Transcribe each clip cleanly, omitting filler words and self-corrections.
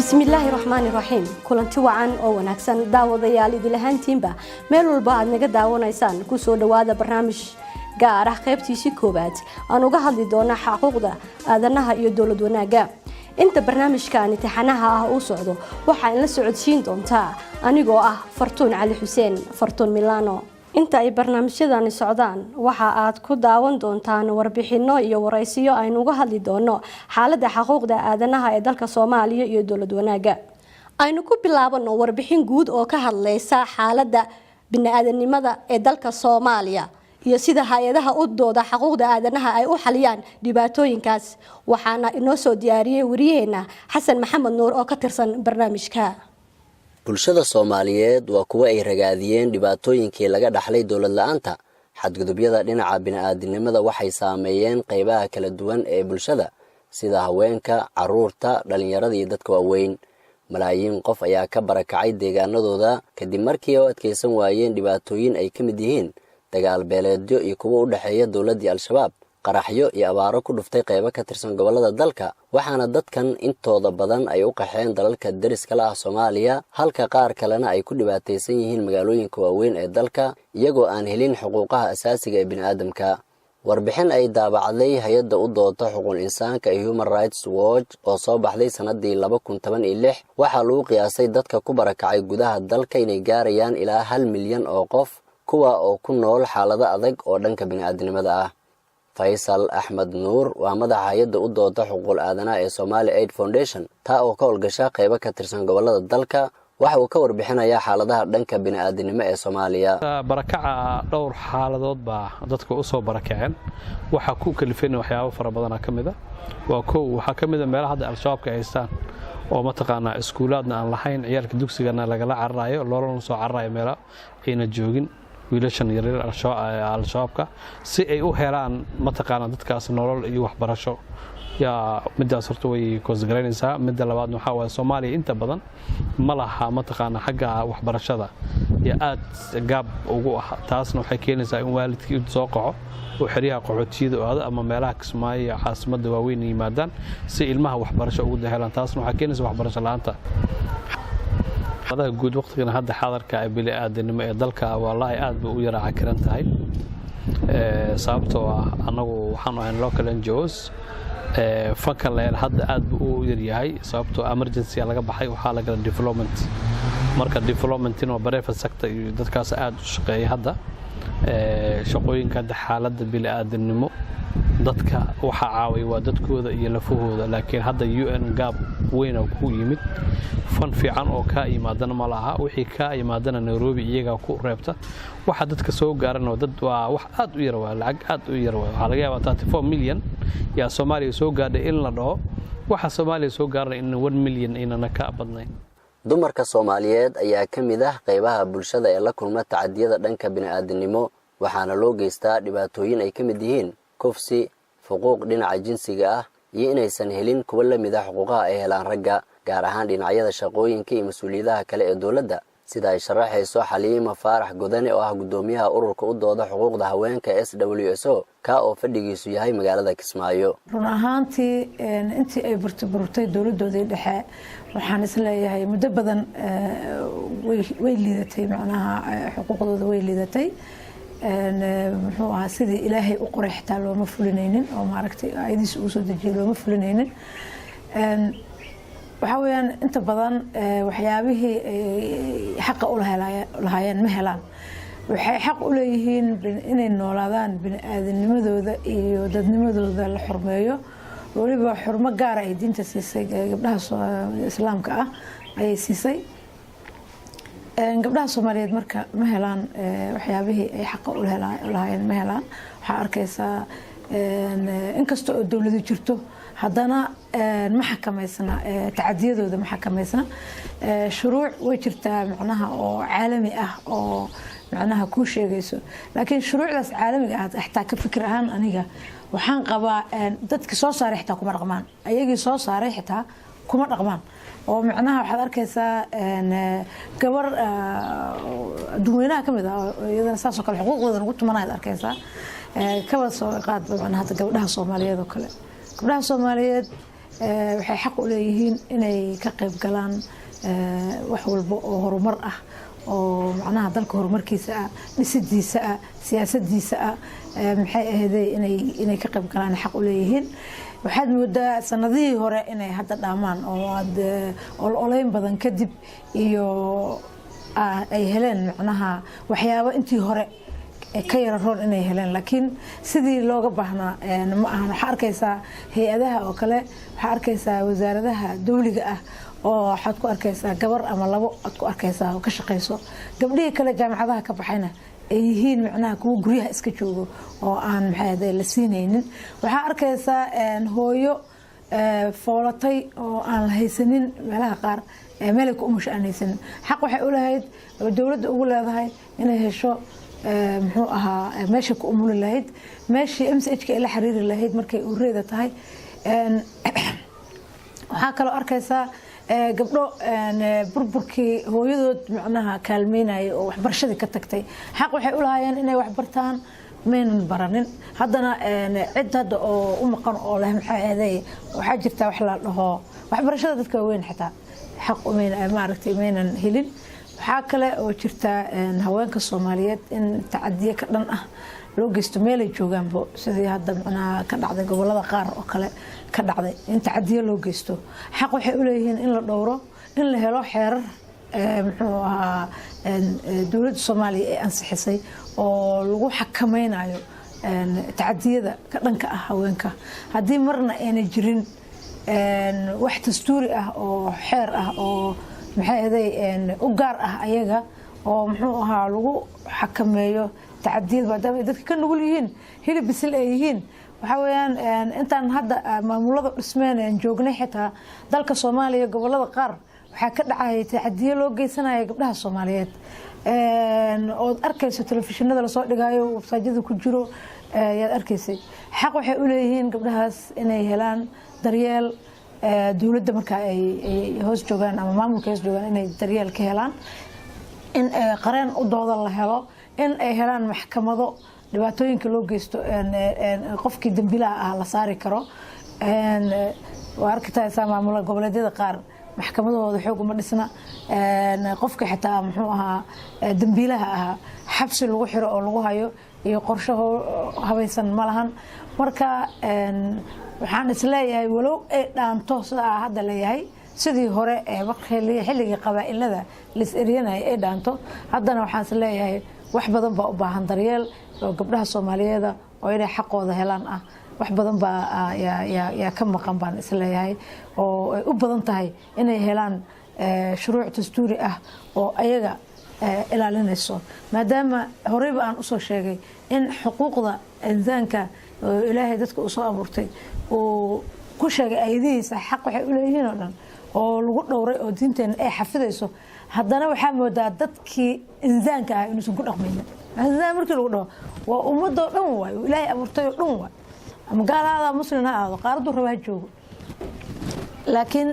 Bismillaahi raxmaani raxiim. Kulanti wacan oo wanaagsan, daawadayaal, idilahaantiinba meel walba aad naga daawanaysaan, kusoo dhawaada barnaamij gaar ah, qaybtiisii koowaad, aan uga hadli doona xaquuqda aadanaha iyo dowlad wanaagga. Inta barnaamijkan imtixaanaha ah uu socdo, waxaa inla socodsiin doontaa anigoo ah Fartuun Cali Xuseen, Fartuun Milano. Inta ay barnaamijyadani socdaan, waxa aad ku daawan doontaan warbixino iyo waraysiyo aynu uga hadli doono xaaladda xaquuqda aadanaha ee dalka Soomaaliya iyo dowlad wanaagga. Aynu ku bilaabano warbixin guud oo ka hadleysa xaaladda bini-aadanimada ee dalka Soomaaliya iyo sida hay-adaha u dooda xaquuqda aadanaha ay u xaliyaan dhibaatooyinkaas. Waxaana inoo soo diyaariyey wariyaheena Xasan Maxamed Nuur oo ka tirsan barnaamijka. Bulshada Soomaaliyeed waa kuwo ay ragaadiyeen dhibaatooyinkii laga dhaxlay dowlad la-aanta. Xadgudubyada dhinaca bini'aadinimada waxay saameeyeen qaybaha kala duwan ee bulshada, sida haweenka, carruurta, dhallinyarada iyo dadka waaweyn. Malaayiin qof ayaa ka barakacay deegaanadooda kadib markii ay u adkaysan waayeen dhibaatooyin ay ka mid yihiin dagaal beeleedyo iyo kuwo u dhexeeya dowladdii Al-Shabaab, qaraxyo iyo abaaro ku dhuftay qaybo ka tirsan gobollada dalka. Waxaana dadkan intooda badan ay u qaxeen dalalka deriska la ah Soomaaliya, halka qaar kalena ay ku dhibaataysan yihiin magaalooyinka waaweyn ee dalka, iyagoo aan helin xuquuqaha asaasiga ee bini'aadamka. Warbixin ay daabacday hay-adda u doodta xuquuqul insaanka ee Human Rights Watch oo soo baxday sannaddii 2016, waxaa lagu qiyaasay dadka ku barakacay gudaha dalka inay gaarayaan ilaa 1 milyan oo qof, kuwa oo ku nool xaalado adag oo dhanka bini'aadnimada ah. Faysal Axmed Nuur waa madaxa hay-adda u dooda xuquuqul aadanaha ee Somali Aid Foundation, taa oo ka howlgasha qaybo ka tirsan gobollada dalka. Waxa uu ka warbixinayaa xaaladaha dhanka bini'aadinimo ee Soomaaliya. Barakaca dhowr xaaladood baa dadka u soo barakaceen. Waxaa ku kalifeen waxyaabo fara badana ka mida. Waa kow, waxaa ka mida meelaha hadda Al-Shabaabka haystaan oo mataqaanaa iskuulaadna aan lahayn, ciyaalka dugsigana lagala cararayo, loolana soo cararayo meelo ayna joogin wiilashan yaryar Al-Shabaabka, si ay u helaan mataqaanaa dadkaas nolol iyo waxbarasho. Yaa midaas horta way koosgaraynaysaa. Midda labaadna waxaa waaye, Soomaaliya inta badan ma laha mataqaanaa xagga waxbarashada iyo aad gaab ugu ah. Taasna waxay keenaysaa in waalidkii soo qaxo oo xeryaha qaxootiyada aado ama meelaha Kismaayo iyo caasimadda waaweyn yimaadaan si ilmaha waxbarasho ugu helaan. Taasna waxaa keenaysa waxbarasho la'aanta. Guud waqtigan hadda xadarka ee bini'aadanimo ee dalka, wallaahi, aad bay u yara cakiran tahay, sababtoo ah annagu waxaanu ahayn local NGOs. Fanka leel hadda aad buu u yaryahay, sababtoo emergency laga baxay, waxaa la gala development. Marka developmentina waa private sector iyo dadkaas aad u shaqeeya. Hadda shaqooyinka hadda xaaladda bini'aadanimo, dadka waxaa caawaya waa dadkooda iyo lafahooda, laakiin hadda UN gaab weyna ku yimid. Fund fiican oo kaa yimaadana ma laha. Wixii kaa yimaadana Nairobi iyagaa ku reebta. Waxa dadka soo gaarana dad waa wax aad u yar, waa lacag aad u yar. Waxaa laga yaabaa 34 million yaa Soomaaliya soo gaadhay in la dhaho. Waxa Soomaaliya soo gaarana in 1 million aynana ka badnayn. Dumarka Soomaaliyeed ayaa ka mid ah qaybaha bulshada ee la kulma tacadiyada dhanka bini'aadanimo, waxaana loo geystaa dhibaatooyin ay ka mid yihiin kufsi, fuquuq dhinaca jinsiga ah iyo inaysan helin kuwo la mid ah xuquuqaha ay helaan ragga, gaar ahaan dhinacyada shaqooyinka iyo mas-uuliyadaha kale ee dowladda, sida ay sharaxayso Xaliima Faarax Godane oo ah guddoomiyaha ururka u dooda xuquuqda haweenka SWSO, kaa oo fadhigiisu yahay magaalada Kismaayo. Run ahaantii, intii ay burburtay dowladoodii dhexe, waxaan isleeyahay muddo badan way liidatay, macnaha xuquuqdooda way liidatay. Muxuu ahaa, sidii Ilaahay u qoray xitaa looma fulinaynin, oo maaragtay aayadiisa uu soo dejiyay looma fulinaynin. Waxaa weeyaan, inta badan waxyaabihii ay xaqa u lahaayeen ma helaan. Waxay xaq u leeyihiin inay noolaadaan, bini-aadamnimadooda iyo dadnimadooda la xurmeeyo. Weliba xurmo gaara ay diinta siisay gabdhaha islaamka ah ayay siisay. Gabdhaha Soomaaliyeed marka ma helaan waxyaabihii ay xaqa u lahaayeen, ma helaan. Waxaa arkaysaa, inkasta oo dowladu jirto, haddana ma xakameysna tacadiyadooda, ma xakameysna. Shuruuc way jirtaa, macnaha, oo caalami ah oo macnaha kuu sheegayso, laakiin shuruucdaas caalamiga ah xitaa, ka fikir ahaan aniga waxaan qabaa, dadki soo saaray xitaa kuma dhaqmaan, ayagii soo saaray xitaa kuma dhaqmaan. Oo macnaha waxaad arkaysaa gabar dadweynaha ka mid ah iyadana saasoo kale xuquuqdooda lagu tumanayaad arkaysaa. Kaba soo qaad macnaha hadda gabdhaha Soomaaliyeed oo kale, gabdhaha Soomaaliyeed Waxay xaq u leeyihiin inay ka qayb galaan wax walba oo horumar ah, oo macnaha dalka horumarkiisa ah, dhisidiisa ah, siyaasadiisa ah, maxay ahayday, inay ka qayb galaan xaq u leeyihiin. Waxaad moodaa sanadihii hore inay hadda dhaamaan oo aad ololeyn badan kadib iyo ay heleen macnaha waxyaabo intii hore ka yara roon inay heleen, laakiin sidii looga baahnaa ma ahan. Waxaa arkaysaa hay-adaha oo kale, waxaa arkaysaa wasaaradaha dawliga ah oo waxaad ku arkaysaa gabar ama labo aad ku arkaysaa oo ka shaqayso. Gabdhihii kale jaamacadaha ka baxayna ay yihiin macnaha kuwa guryaha iska joogo oo aan, maxay, la siinaynin. Waxaa arkaysaa hooyo foolatay oo aan la haysanin meelaha qaar meelay ku umusha aan haysanin. Xaq waxay u lahayd oo dowladda ugu leedahay inay hesho, muxuu ahaa, meesha ku umuli lahayd, meeshii MCH-ka ay la xiriiri lahayd markay ureeda tahay. Waxaa kaloo arkaysaa gabdho burburkii hooyadood macnaha kaalmeynaya oo waxbarashadii ka tagtay. Xaq waxay u lahaayeen inay waxbartaan, maynan baranin. Haddana cid hadda oo u maqan oo leh, maxay ahday, waxaa jirta wax la dhaho waxbarashada dadka waaweyn xitaa xaq maaragtay maynan helin. Waxaa kale oo jirta haweenka Soomaaliyeed in tacadiye ka dhan ah loo geysto meelay joogaanbo, sidii hadda macnaha ka dhacday gobolada qaar oo kale ka dhacday in tacadiye loo geysto. Xaq waxay u leeyihiin in la dhowro, in la helo xeerar, muxuu ahaa, dowladda Soomaaliya ee ansixisay oo lagu xakameynayo tacadiyada ka dhanka ah haweenka. Haddii marna ayna jirin wax dastuuri ah oo xeer ah oo, maxay ahaday, u gaar ah ayaga oo, muxuu ahaa, lagu xakameeyo tacadiyada, maadaama ay dadka ka nugul yihiin, hilib bisil ay yihiin. Waxaa weeyaan intaan hadda maamulada dhismeen aan joognay, xitaa dalka Soomaaliya gobolada qaar waxaa ka dhacaya tacadiyo loo geysanaya gabdhaha Soomaaliyeed, ood arkayso telefishinada lasoo dhigayo, website-yada ku jiro yaad arkaysay. Xaq waxay u leeyihiin gabdhahaas inay helaan daryeel dowladda marka ay hoos joogaan ama maamulka hoos joogaan, inay daryeel ka helaan, in qareen u dooda la helo, in ay helaan maxkamado dhibaatooyinka loo geysto qofkii dambilaha ah la saari karo. Waa arkataysaa maamula goboleedyada qaar maxkamadahooda xoog uma dhisna. Qofka xitaa, muxuu ahaa, dambiilaha ahaa xabsi lagu xiro oo lagu hayo iyo qorsho habaysan ma lahan. Marka waxaan isleeyahay, walow ay dhaanto sida aa hadda leeyahay, sidii hore ee xilligii qabaa-ilada lais eryanaya ay dhaanto, haddana waxaan isleeyahay wax badan baa u baahan daryeel oo gabdhaha Soomaaliyeeda oo inay xaqooda helaan ah. Wax badan baa yaa ka maqan baan isleeyahay, oo ay u badan tahay inay helaan shuruuc dastuuri ah oo ayaga ilaalinayso, maadaama horeyba aan usoo sheegay in xuquuqda insaanka oo Ilaahay dadka uu soo abuurtay uu ku sheegay ayadihiisa xaq waxay u leeyihiin oo dhan oo lagu dhowray oo diinteena ay xafidayso. Haddana waxaa moodaa dadkii insaanka ah inuusan ku dhaqmaynin. Insaan markii lagu dhaho waa ummadoo dhan waay, uu Ilaahay abuurtay oo dhan waay, ama gaal ha ahaado, muslim ha ahaado, qaaraduu raba ha joogo. Laakiin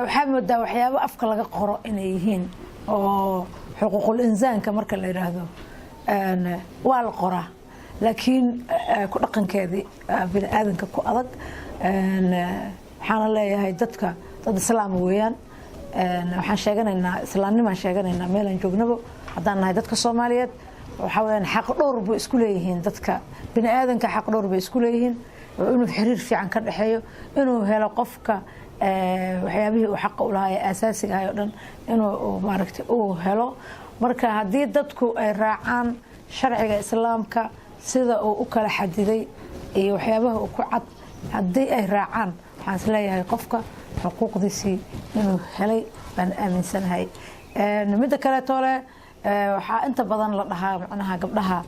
waxaa moodaa waxyaabo afka laga qoro inay yihiin, oo xuquuqul insaanka marka la yidhaahdo waa la qoraa, laakiin ku dhaqankeedii bini aadanka ku adag. Waxaana leeyahay dadka dad islaama weeyaan. Waxaan sheeganaynaa islaamnimaan sheeganaynaa meelaan joognabo haddaan nahay dadka Soomaaliyeed. Waxaa weyaan xaq dhowr bay isku leeyihiin dadka bini aadanka, xaq dhowr bay isku leeyihiin oo inuu xiriir fiican ka dhexeeyo, inuu helo qofka waxyaabihii uu xaqa u lahaa ee aasaasiga ahay oo dhan inuu, maaragtay, uu helo. Marka haddii dadku ay raacaan sharciga islaamka sida uu u kala xadiday iyo waxyaabaha uu ku cad, haddii ay raacaan, waxaan isleeyahay qofka xuquuqdiisii inuu helay baan aaminsanahay. Midda kaleeto le, waxaa inta badan la dhahaa macnaha gabdhaha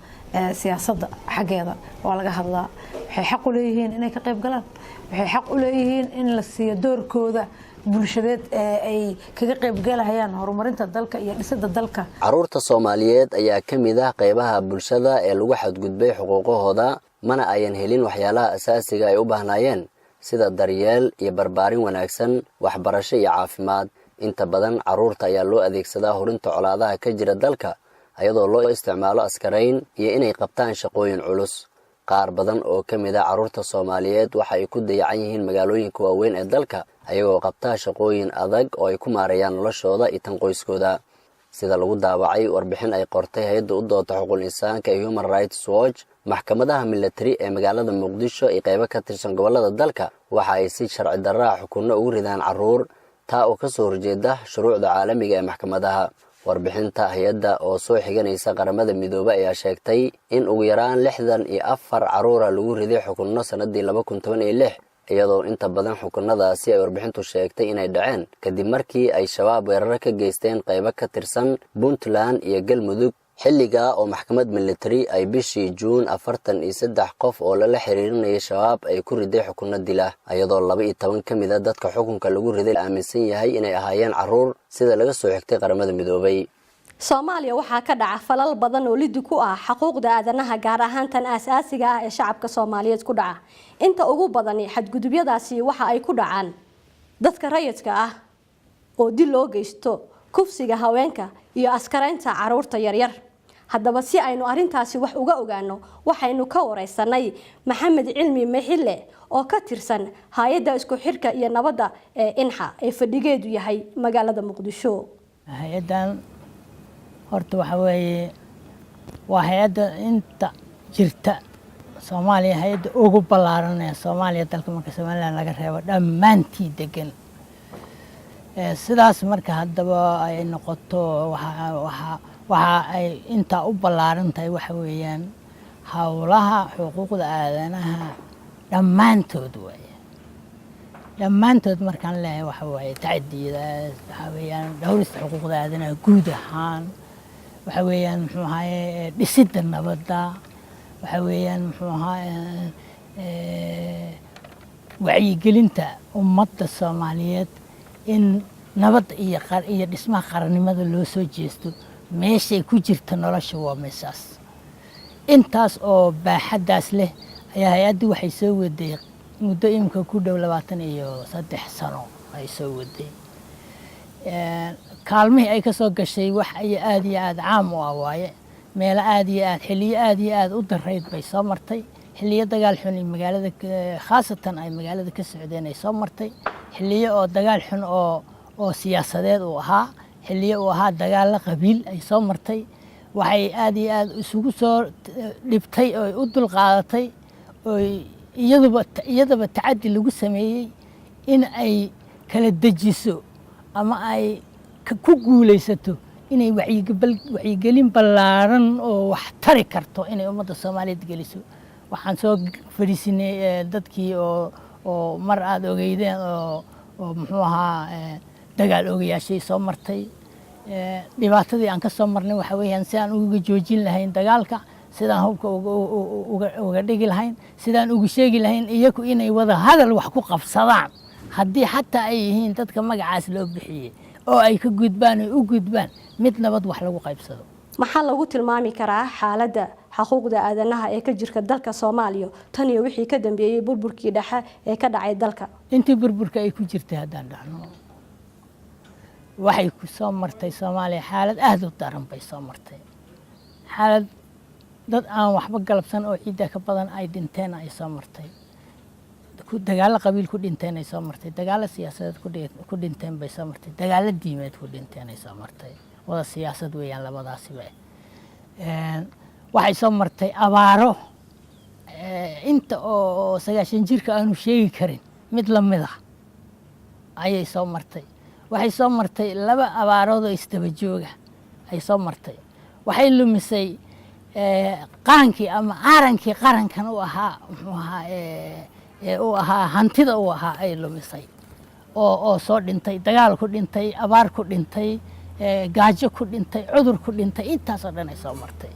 siyaasadda xaggeeda waa laga hadlaa. Waxay xaq u leeyihiin inay ka qayb galaan, waxay xaq u leeyihiin in la siiyo doorkooda bulshadeed ee ay kaga qaybgalahayaan horumarinta dalka iyo dhisida dalka. Carruurta Soomaaliyeed ayaa ka mid ah qaybaha bulshada ee lagu xadgudbay xuquuqahooda, mana ayan helin waxyaalaha asaasiga ay u baahnaayeen, sida daryeel iyo barbaarin wanaagsan, waxbarasho iyo caafimaad. Inta badan carruurta ayaa loo adeegsadaa hurinta colaadaha ka jira dalka, ayadoo loo isticmaalo askarayn iyo inay qabtaan shaqooyin culus. Qaar badan oo ka mid ah carruurta Soomaaliyeed waxa ay ku dayacan yihiin magaalooyinka waaweyn ee dalka, ayagoo qabtaa shaqooyin adag oo ay ku maareeyaan noloshooda iyo tan qoyskooda. Sida lagu daabacay warbixin ay qortay hay-adda u doodta xuquuqul insaanka ee Human Rights Watch, maxkamadaha militari ee magaalada Muqdisho iyo qaybo ka tirsan gobollada dalka waxa ay si sharci darraa xukunno ugu ridaan carruur, taa oo kasoo horjeeda shuruucda caalamiga ee maxkamadaha. Warbixinta hay-adda oo soo xiganaysa Qaramada Midoobey ayaa sheegtay in ugu yaraan 64 carruura lagu riday xukunno sanadii 2016, iyadoo inta badan xukunadaasi ay warbixintu sheegtay inay dhaceen kadib markii ay Shabaab weeraro ka geysteen qaybo ka tirsan Puntland iyo Galmudug, xilligaa oo maxkamad militari ay bishii Juun 43 qof oo lala xiriirinayay Shabaab ay ku riday xukunno dila, iyadoo 12 ka mid ah dadka xukunka lagu riday aaminsan yahay inay ahaayeen carruur, sida laga soo xigtay Qaramada Midoobay. Soomaaliya waxaa ka dhaca falal badan oo lidi ku ah xuquuqda aadanaha, gaar ahaan tan aasaasiga ah ee shacabka Soomaaliyeed ku dhaca. Inta ugu badani xadgudubyadaasi waxa ay ku dhacaan dadka rayidka ah oo dil loo geysto, kufsiga haweenka iyo askaraynta caruurta yaryar. Haddaba, si aynu arrintaasi wax uga ogaano, waxaynu ka wareysanay Maxamed Cilmi Mixile oo ka tirsan hay-adda isku xirka iyo nabadda ee INXA ee fadhigeedu yahay magaalada Muqdisho. Hay-addan horta waxa weeye waa hay-adda inta jirta Soomaaliya, hay-adda ugu ballaaran ee Soomaaliya, dalka marka Somaliland laga reebo dhammaantii degan. Sidaas marka haddaba ay noqoto, waxa ay intaa u ballaaran tahay waxa weeyaan howlaha xuquuqda aadanaha dhammaantood waaye. Dhammaantood markaan leeyahay waxa waaye tacadiyada, waxa weeyaan dhowrista xuquuqda aadanaha guud ahaan, waxa weeyaan muxuu ahaaye dhisidda nabadda, waxa weeyaan muxuu ahaa wacyigelinta ummadda Soomaaliyeed in nabadda iyo dhismaha qarannimada loo soo jeesto. Meeshay ku jirta nolosha waa meeshaas. Intaas oo baaxaddaas leh ayaa hay-addu waxay soo waday muddo imika ku dhow 23 sano ay soo waday. Kaalmihii ay ka soo gashay wax ay aada iyo aada caam u ah waaye. Meelo aada iyo aad, xilliyo aada iyo aada u darayd bay soo martay, xilliyo dagaal xun ay magaalada, khaasatan ay magaalada ka socdeen ay soo martay, xilliyo oo dagaal xun oo siyaasadeed uu ahaa, xilliyo uu ahaa dagaalla qabiil ay soo martay. Waxay aada iyo aada isugu soo dhibtay oo u dulqaadatay oy iyadaba tacaddi lagu sameeyey in ay kala dejiso ama ay ku guulaysato inay wacyigelin ballaaran oo wax tari karto inay ummadda Soomaaliyeed geliso. Waxaan soo fadhiisinay dadkii oo mar aada ogeydeen oo muxuu ahaa dagaal ogayaashay soo martay. Dhibaatadii aan ka soo marnay waxa weeyaan si aan uga joojin lahayn dagaalka, sidaan hubka uga dhigi lahayn, sidaan ugu sheegi lahayn iyaku inay wada hadal wax ku qabsadaan, haddii xataa ay yihiin dadka magacaas loo bixiyey, oo ay ka gudbaan oy u gudbaan mid nabad wax lagu qaybsado. Maxaa lagu tilmaami karaa xaaladda xuquuqda aadanaha ee ka jirka dalka Soomaaliya tan iyo wixii ka dambeeyey burburkii dhexe ee ka dhacay dalka? Intii burburka ay ku jirtay haddaan dhahno, waxay ku soo martay Soomaaliya xaalad aada u daran bay soo martay, xaalad dad aan waxba galabsan oo ciidda ka badan ay dhinteen ay soo martay, dagaallo qabiil ku dhinteen ay soo martay, dagaallo siyaasadeed ku dhinteen bay soo martay, dagaallo diimeed ku dhinteen ay soo martay. Wada siyaasad weeyaan labadaasiba. Waxay soo martay abaaro inta oo 90 jirka aanu sheegi karin mid lamid ah ayay soo martay. Waxay soo martay laba abaarood oo isdaba jooga ay soo martay. Waxay lumisay qaankii ama aarankii qarankan u ahaa, muxuu ahaa, u ahaa hantida u ahaa ay lumisay oo soo dhintay, dagaal ku dhintay, abaar ku dhintay, gaajo ku dhintay, cudur ku dhintay. Intaasoo dhan ay soo martay.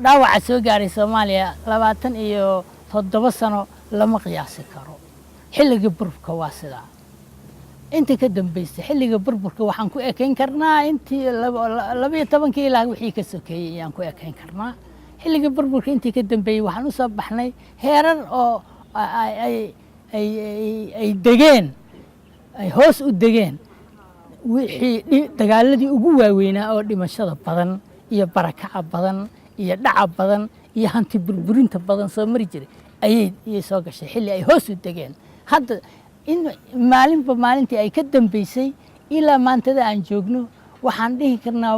Dhaawaca soo gaaray Soomaaliya 27 sano lama qiyaasi karo. Xilligii burburka waa sidaa. Intii ka dambeysay xilliga burburka waxaan ku ekeyn karnaa intii 12-kii ilaa wixii ka sokeeyey ayaan ku ekeyn karnaa. Xilligii burburka intii ka dambeeyey waxaan usoo baxnay heerar oo ay degeen, ay hoos u degeen wixii dagaaladii ugu waaweynaa oo dhimashada badan iyo barakaca badan iyo dhaca badan. Iyo hanti burburinta badan soo mari jiray ayay soo gashay xilli ay hoos u degeen. Hadda in maalinba maalintii ay ka dambeysay ilaa maantada aan joogno, waxaan dhihi karnaa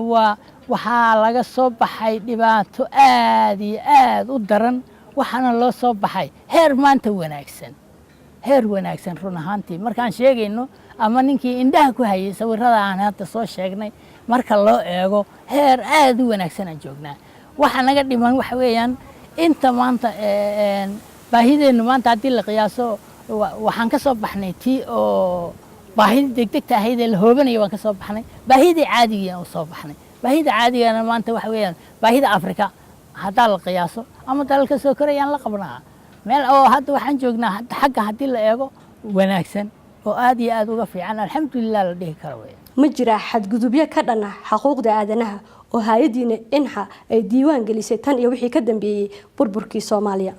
waxaa laga soo baxay dhibaato aad iyo aad u daran, waxaana loo soo baxay heer maanta wanaagsan, heer wanaagsan. Run ahaantii, markaan sheegayno ama ninkii indhaha ku hayay sawirada aan hadda soo sheegnay marka loo eego, heer aad u wanaagsan aan joognaa. Waxa naga dhiman waxa weeyaan inta maanta baahideennu maanta haddii la qiyaaso, waxaan ka soo baxnay tii oo baahidii degdegta ahayd ee la hoobanaya waan ka soo baxnay, baahidii caadigiina u soo baxnay. Baahida caadigana maanta waxa weeyaan baahida Afrika haddaa la qiyaaso ama dalalka soo korayaan la qabnaa meel oo hadda waxaan joognaa hadda xagga haddii la eego wanaagsan oo aad iyo aad uga fiican, alxamdulilah, la dhihi karo wey. Ma jiraa xadgudubyo ka dhan ah xuquuqda aadanaha oo hay-adiina INHA ay diiwaan gelisay tan iyo wixii ka dambeeyey burburkii Soomaaliya?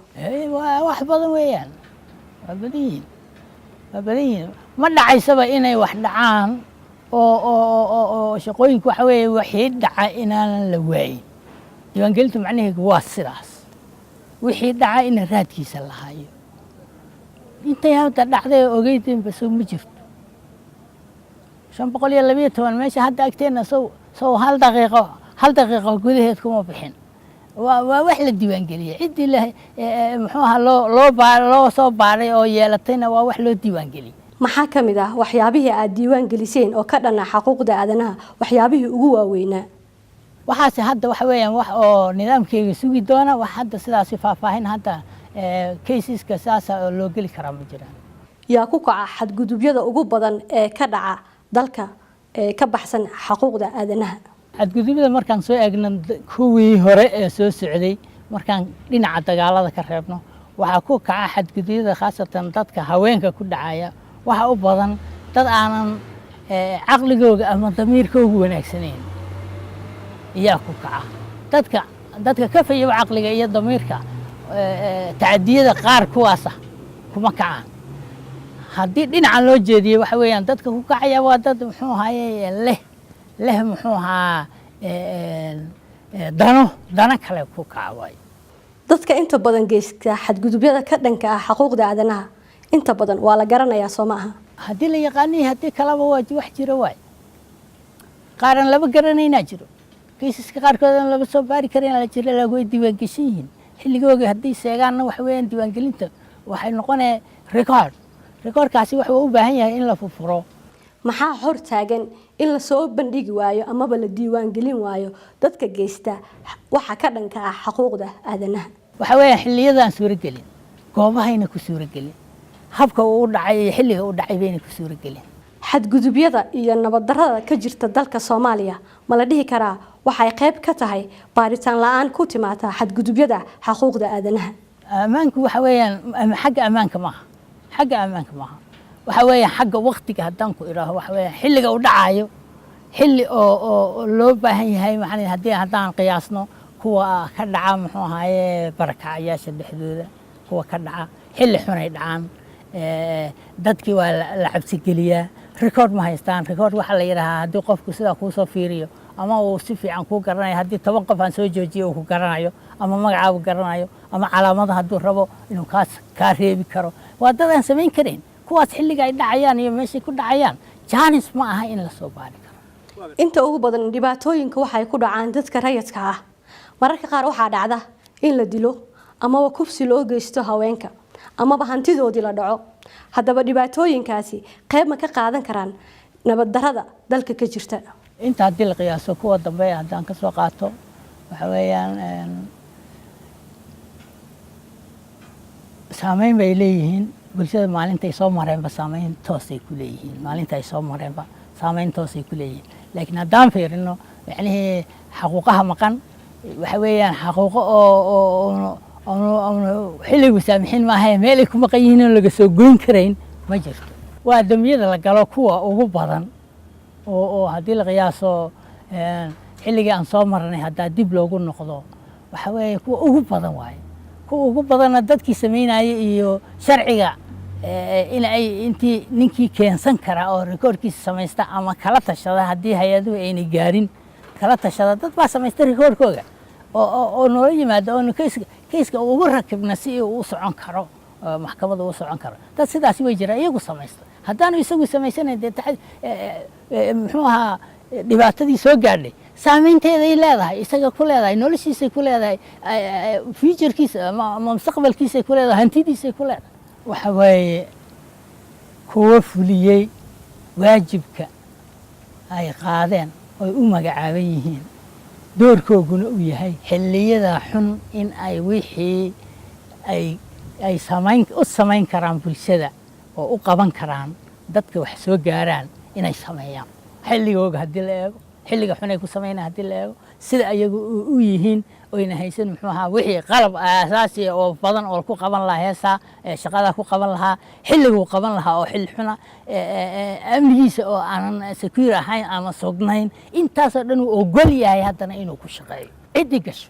Waa wax badan weeyaan, waa badan yihiin, waa badan yihiin. Ma dhacaysaba inay wax dhacaan oo shaqooyinku waxa weeye wixii dhaca inaanan la waayin. Diiwaangelintu macnaheedu waa sidaas, wixii dhaca ina raadkiisa la hayo. Intay hadda dhacday oo ogeydeenba sow ma jirto 512 meesha hadda agteenna. Sow hal daqiiqo, hal daqiiqo gudaheed kuma bixin. Waa wax la diiwaangeliyey. Ciddii la muxuu ahaa loo soo baaray oo yeelatayna waa wax loo diiwaangeliyey. Maxaa ka mid ah waxyaabihii aad diiwaan geliseen oo ka dhan ah xuquuqda aadanaha, waxyaabihii ugu waaweynaa? Waxaase hadda waxa weeyaan wax oo nidaamkeyga sugi doona. Wax hadda sidaasi faahfaahin hadda caseska sidaasa oo loo geli karaa ma jiraan. Yaa ku kaca xadgudubyada ugu badan ee ka dhaca dalka ee ka baxsan xuquuqda aadanaha? Xadgudubyada markaan soo eegno kuwii hore ee soo socday, markaan dhinaca dagaalada ka reebno, waxaa ku kaca xadgudubyada khaasatan dadka haweenka ku dhacaya. Waxa u badan dad aanan caqligooga ama damiirkoogu wanaagsanayn iyaa ku kaca. Dadka ka fayow caqliga iyo damiirka tacadiyada qaar kuwaasa kuma kacaan. Haddii dhinacan loo jeediyey, waxa weeyaan dadka ku kacaya waa dad muxuu ahaye leh muxuu ahaa dano kale ku kaca waayo. Dadka inta badan geysta xadgudubyada ka dhanka ah xuquuqda aadanaha inta badan waa la garanayaa, soo ma aha? Haddii la yaqaaniyi, haddii kalaba waa wax jiro waay. Qaaran laba garanaynaa jiro, caseska qaarkood aan laba soo baari karin la jiro, way diiwaangeshan yihiin. Xilligooga haddii seegaanna, waxa weeyaan diiwaangelinta waxay noqonaya record. Recordkaasi wuxuu u baahan yahay in la furfuro. Maxaa hor taagan in lasoo bandhigi waayo amaba la diiwaangelin waayo dadka geysta waxa ka dhanka ah xuquuqda aadanaha? Waxa weeyaan xilliyadaan suuragelin, goobahayna ku suuragelin, habka uu u dhacay iyo xilliga u dhacay bayna ku suuragelin. Xadgudubyada iyo nabaddarrada ka jirta dalka Soomaaliya ma la dhihi karaa waxay qayb ka tahay baaritaan la-aan ku timaata xadgudubyada xuquuqda aadanaha? Ammaanku waxa weeyaan xagga ammaanka maaha, xagga ammaanka maaha. Waxa weeyaan xagga waktiga haddaan ku idhaaho, waxa weeyaan xilliga u dhacayo, xilli oo loo baahan yahay. Macnaa haddaan qiyaasno kuwa ka dhaca muxuu ahaaye barakacayaasha dhexdooda, kuwa ka dhaca xilli xunay dhacaan. Dadkii waa la cabsigeliyaa, record ma haystaan. Record waxaa la yidhahaa haddii qofku sidaa kuu soo fiiriyo ama uu si fiican kuu garanayo, haddii 10 qof aan soo joojiyo uu ku garanayo ama magacaabu garanayo ama calaamada hadduu rabo inuu kaas kaa reebi karo. Waa dad aan samayn karayn kuwaas. Xilliga ay dhacayaan iyo meeshay ku dhacayaan chance ma aha in la soo baari karo. Inta ugu badan dhibaatooyinka waxay ku dhacaan dadka rayidka ah. Mararka qaar waxaa dhacda in la dilo amaba kufsi loo geysto haweenka amaba hantidoodii la dhaco. Haddaba dhibaatooyinkaasi qayb ma ka qaadan karaan nabaddarrada dalka ka jirta? Inta haddii la qiyaaso kuwa dambe haddaan ka soo qaato, waxa weeyaan saameyn bay leeyihiin bulshada. Maalintay soo mareenba saameyn toosay ku leeyihiin, maalinta ay soo mareenba saameyn toosay ku leeyihiin. Laakiin haddaan fiirino macnihii xaquuqaha maqan, waxa weeyaan xaquuqo oo aanu xilligu saamixin maaha. Meel ay ku maqan yihiin oo laga soo goyn karayn ma jirto. Waa dembiyada la galo kuwa ugu badan oo haddii la qiyaaso xilligii aan soo marnay haddaa dib loogu noqdo, waxa weeye kuwa ugu badan waaye. Kuwa ugu badanna dadkii samaynaya iyo sharciga in ay intii ninkii keensan kara oo recordkiisa samaysta ama kala tashada, haddii hay-aduhu aynay gaarin kala tashada, dad baa samaysta recordkooga. Oo noola yimaada oonu case-ka ugu rakibna si uu u socon karo, maxkamadda u socon karo. Dad sidaasi way jiraan, iyagu samaysta. Haddaanu isagu samaysanayn, dee muxuu ahaa, dhibaatadii soo gaadhay saameynteeday leedahay, isaga ku leedahay, noloshiisay ku leedahay, future-kiisa ama mustaqbalkiisay ku leedahay, hantidiisay ku leedahay. Waxa weeye kuwa fuliyey waajibka ay qaadeen oy u magacaaban yihiin, doorkooguna uu yahay xilliyada xun in ay wixii ay samayn u samayn karaan bulshada oo u qaban karaan dadka wax soo gaaraan inay sameeyaan. Xilligooga haddii la eego, xilliga xun ay ku samaynayaan haddii la eego, sida ayagu u yihiin oyna haysan, muxuu ahaa, wixii qalab aasaasi oo badan oo ku qaban lahaa heesaa shaqadaa ku qaban lahaa, xilliguu qaban lahaa oo xilli xuna, amnigiisa oo aanan secure ahayn ama sugnayn, intaasoo dhan uu ogol yahay haddana inuu ku shaqeeyo. Ciddii gasho,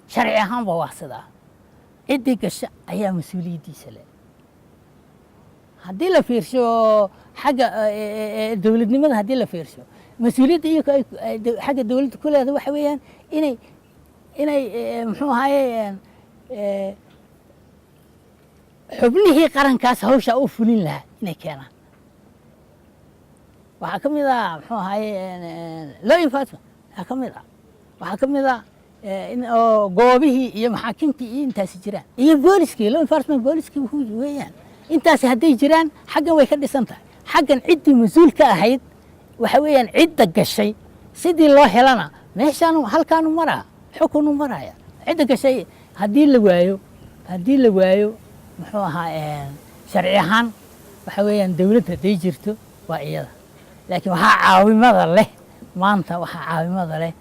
sharci ahaanba waa sidaa, ciddii gasho ayaa mas-uuliyaddiisa leh. Haddii la fiirsho xagga dowladnimada, haddii la fiirsho mas-uuliyadda iyago ay xagga dowladda ku leedahay, waxa weeyaan inay muxuu ahaye, xubnihii qarankaas hawsha u fulin lahaa inay keenaan. Waxaa ka mid ah, muxuu ahaye, law enforcement waxaa ka mid ah, waxaa ka mid ah in oo goobihii iyo maxaakimtii iyo intaasi jiraan iyo booliskii, law enforcement booliskii weeyaan. Intaasi hadday jiraan, xaggan way ka dhisan tahay. Xaggan ciddii mas-uul ka ahayd waxa weeyaan cidda gashay sidii loo helana meeshaanu halkaanu maraa, xukunu maraya. Cidda gashay haddii la waayo, muxuu ahaa, sharci ahaan waxa weeyaan dowladda hadday jirto waa iyada. Laakiin waxaa caawimada leh maanta, waxaa caawimada leh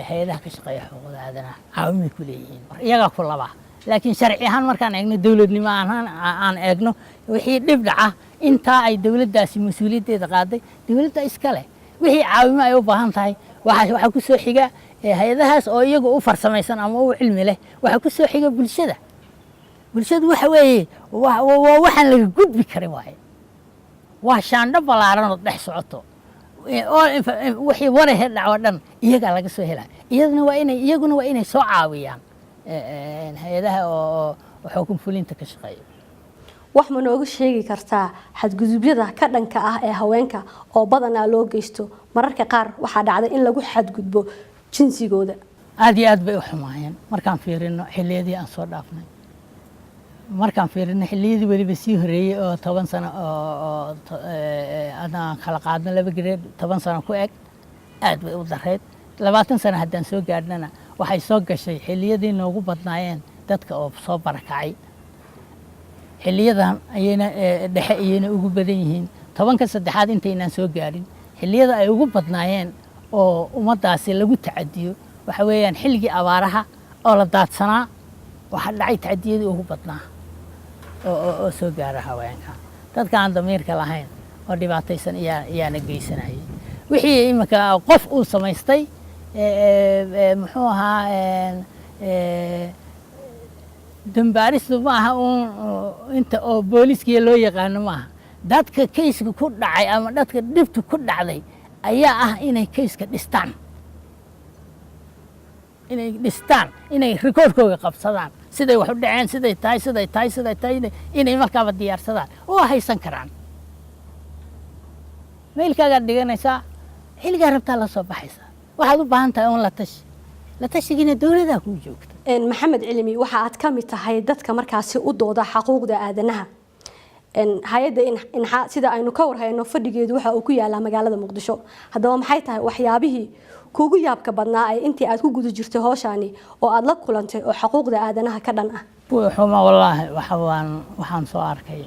hay-adaha ka shaqeeya xuquuqda aadanaha, caawimay ku leeyihiin, iyagaa ku labaa. Laakiin sharci ahaan markaan eegno, dowladnimo ahaan aan eegno, wixii dhib dhaca intaa ay dowladdaasi mas-uuliyaddeeda qaaday, dowladda iska leh. Wixii caawimo ay u baahan tahay waxaa ku soo xiga hay-adahaas oo iyagu u farsamaysan ama u cilmi leh. Waxaa ku soo xiga bulshada. Bulshadu waxa weeye waa waxaan laga gudbi karin waaye, waa shaandho ballaaran oo dhex socoto oo wixii warahe dhaco dhan iyagaa laga soo helaya. Iyaduna waa inay iyaguna waa inay soo caawiyaan hay-adaha oo xukun fulinta ka shaqeeya. Wax ma nooga sheegi kartaa xadgudubyada ka dhanka ah ee haweenka oo badanaa loo geysto? Mararka qaar waxaa dhacda in lagu xadgudbo jinsigooda. Aad iyo aad bay u xumaayeen markaan fiirino xilliyadii aan soo dhaafnay, markaan fiirino xilliyadii weliba sii horeeyey oo 10 sano oo aan kala qaadno, laba grade, 10 sano ku eg, aad bay u dareyd. 20 sano haddaan soo gaadhnana, waxay soo gashay xilliyadii noogu badnaayeen dadka oo soo barakacay. Xilliyadan ayayna dhexe ayayna ugu badan yihiin. Tobanka saddexaad intaynaan soo gaadhin, xilliyada ay ugu badnaayeen oo ummaddaasi lagu tacadiyo waxa weeyaan xilligii abaaraha oo la daadsanaa. Waxaa dhacay tacadiyadii ugu badnaa oo soo gaara haweenka. Dadka aan damiirka lahayn oo dhibaataysan iyaana geysanayay. Wixii iminka qof uu samaystay, muxuu ahaa, dambaaristu ma aha uun inta oo booliiskiya loo yaqaano maaha. Dadka case-ka ku dhacay ama dadka dhibta ku dhacday ayaa ah inay case-ka dhistaan, inay dhistaan, inay record-kooga qabsadaan, siday wax u dhaceen, siday tahay, siday tahay, siday tahay, inay markaaba diyaarsadaan oo haysan karaan. Mailkaagaad dhiganaysaa, xilligaa rabtaa la soo baxaysaa. Waxaad u baahan tahay un la tashi, la tashigiina dowladaa kuu joogta. Maxamed Cilmi, waxa aad ka mid tahay dadka markaasi u dooda xaquuqda aadanaha. Hay-adda Inxaa, sida aynu ka warhayno, fadhigeedu waxa uu ku yaalaa magaalada Muqdisho. Haddaba maxay tahay waxyaabihii kuugu yaabka badnaa ee intii aad ku guda jirtay howshaani oo aad la kulantay oo xaquuqda aadanaha ka dhan ah? Xuma wallaahi, waxa waan waxaan soo arkay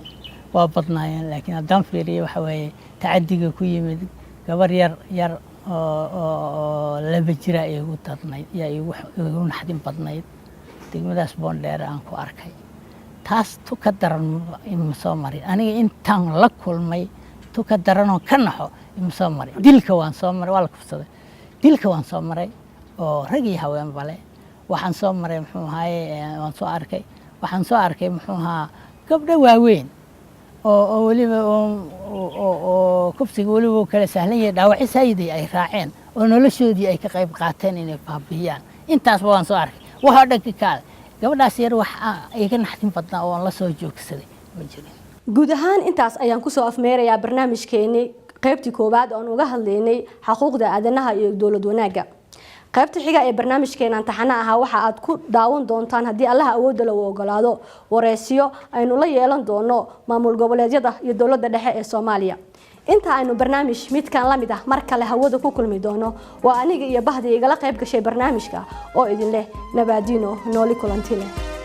waa badnaayeen, laakiin haddaan fiiriyo waxa weeye tacadiga ku yimid gabar yar yar oo 2 jira igu darnayd, yaa igu naxdin badnayd, degmadaas Boondheere aan ku arkay. Taas tu ka daran ima soo marin aniga intaan la kulmay, tu ka daranoo ka naxo ima soo marin. Dilka waan soo maray, waa la kufsaday. Dilka waan soo maray oo rag iyo haweenba leh. Waxaan soo maray, muxuu ahaaye, waan soo arkay, waxaan soo arkay, muxuu ahaa, gabdho waaweyn oo weliba oo kufsiga weliba u kala sahlan yahay, dhaawacyo saayiday ay raaceen oo noloshoodii ay ka qayb qaateen inay baabiyaan. Intaasba waan soo arkay. Waxoo dhan ka kaada gabadhaas yar, wax iga naxdin badnaa oo aan la soo joogsaday ma jirin. Guud ahaan intaas ayaan kusoo afmeerayaa barnaamijkeenii qaybtii koowaad oon uga hadlaynay xaquuqda aadanaha iyo dowlad wanaagga. Qaybta xiga ee barnaamijkeena taxana ahaa waxa aad ku daawan doontaan, haddii Allaha awoodda lagu ogolaado, wareysyo aynu la yeelan doono maamul goboleedyada iyo dowladda dhexe ee Soomaaliya. Inta aynu barnaamij midkan la mid ah mar kale hawada ku kulmi doono, waa aniga iyo bahdii igala qayb gashay barnaamijka oo idin leh nabaadiino, nooli kulanti leh.